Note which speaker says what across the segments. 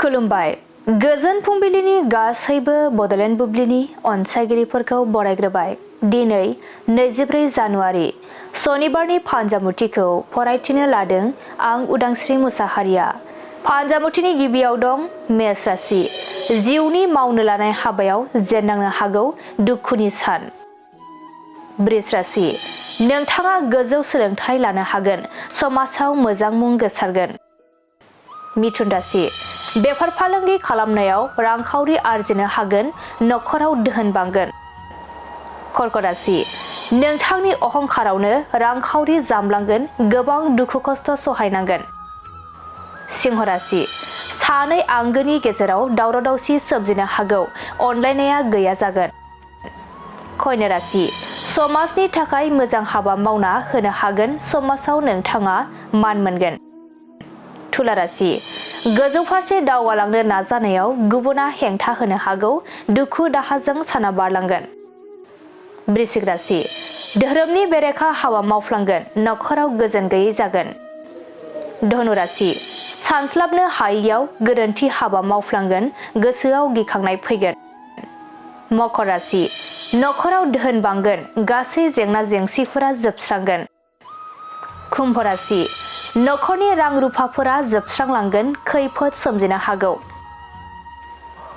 Speaker 1: खुलुमबाय गोजोन फुंबिलिनि गासैबो बड'लेण्ड बुब्लिनि अनसायगिरिफोरखौ बरायग्रोबाय। दिनै 24 जानुवारि सनिबारनि फान्जामुथिखौ फरायथिनो लादों आं उदांस्रि मुसाहारिया। फान्जामुथिनि गिबियाव दं मेष राशि। जिउनि मावनो लानाय हाबायाव जेननांनो हागौ दुखुनि सान। बृष राशि। नोंथाङा गोजौ सोलोंथाइ लानो हागोन, समाजाव मोजां मुं गोसारगोन। मिथुन राशि। बेफार फालांगि खालामनायाव रांखावरि आरजिनो हागोन, नखराव दोहोन बांगोन। कर्क राशि। नोंथांनि अहंखारावनो रांखावरि जामलांगोन, गोबां दुखु खस्थ सहायनांगोन। सिंह राशि। सानै आंगोनि गेजेराव दावराव दावसि सोमजिनो हागौ, अनलायनाया गैया जागोन। कन्या राशि। समाजनि थाखाय मोजां हाबा मावना होनो हागोन, समाजाव नोंथाङा मान मोनगोन। तुला राशि। गोजौ फारसे दावगालांनो नाजानायाव गुबुना हेंथा होनो हागौ, दुखु दाहाजों साना बारलांगोन। वृश्चिक राशि। धोरोमनि बेरेखा हाबा मावफ्लांगोन, नखराव गोजोन गैयै जागोन। धनु राशि। सानस्लाबनो हायैयाव गोरोन्थि हाबा मावफ्लांगोन, गोसोआव गिखांनाय फैगोन। मकर राशि। नखराव दोहोन बांगोन, गासै जेंना जेंसिफोरा जोबस्रांगोन। कुम्भ राशि। नखरनि रां रुफाफोरा जोबस्रांलांगोन, खैफोद सोमजिनो हागौ।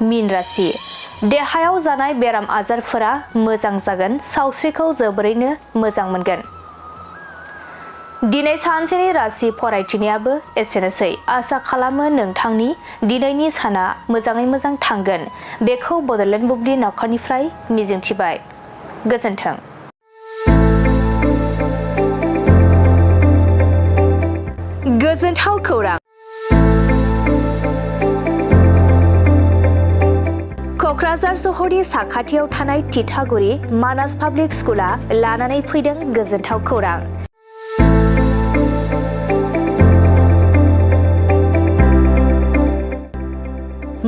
Speaker 1: मीन राशि। देहायाव जानाय बेराम आजारफोरा मोजां जागोन, सावस्रिखौ जोबोरैनो मोजां मोनगोन। दिनै सानसेनि राशि फरायथिनायाबो एसेनोसै। आसा खालामो नोंथांनि दिनैनि साना मोजाङै मोजां थांगोन, बेखौ बड'लेण्ड बुब्लि नखरनिफ्राय मिजिंथिबाय। गोजोन्थों। गोजोनथाव खौरां। क'क्राझार सहरनि साखाथियाव थानाय तितागुरि मानास पाब्लिक स्कुला लानानै फैदों गोजोनथाव खौरां।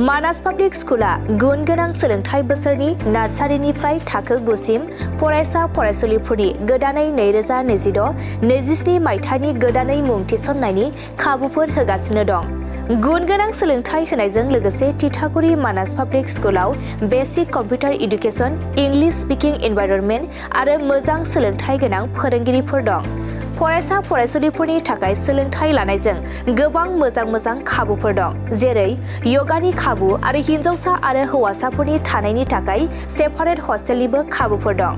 Speaker 1: मानास पाब्लिक स्कुला गुन गोनां सोलोंथाइ बोसोरनि नार्सारिनिफ्राय थाखो 9 सिम फरायसा फरायसुलिफोरनि गोदानै 2026-27 मायथाइनि गोदानै मुं थिसननायनि खाबुफोर होगासिनो दं। गुन गोनां सोलोंथाइ होनायजों लोगोसे तितागुरि मानास पाब्लिक स्कुलाव basic computer education, English speaking environment आरो मोजां सोलोंथाइ गोनां फोरोंगिरिफोर दं। फरायसा फरायसुलिफोरनि थाखाय सोलोंथाइ लानायजों गोबां मोजां खाबुफोर दं, जेरै यगानि खाबु आरो हिन्जावसा आरो हौवासाफोरनि थानायनि थाखाय सेपारेट हस्टेलनिबो खाबुफोर दं।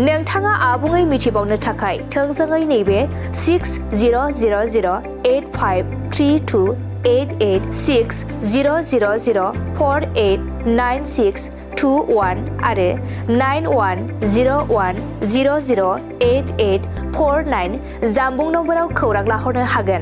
Speaker 1: नोंथाङा आबुङै मिथिबावनो थाखाय थोंजोङै नैबे 60008532886000489621 आरो 9101008849 जानबुं नम्बराव खौरां लाहरनो हागोन।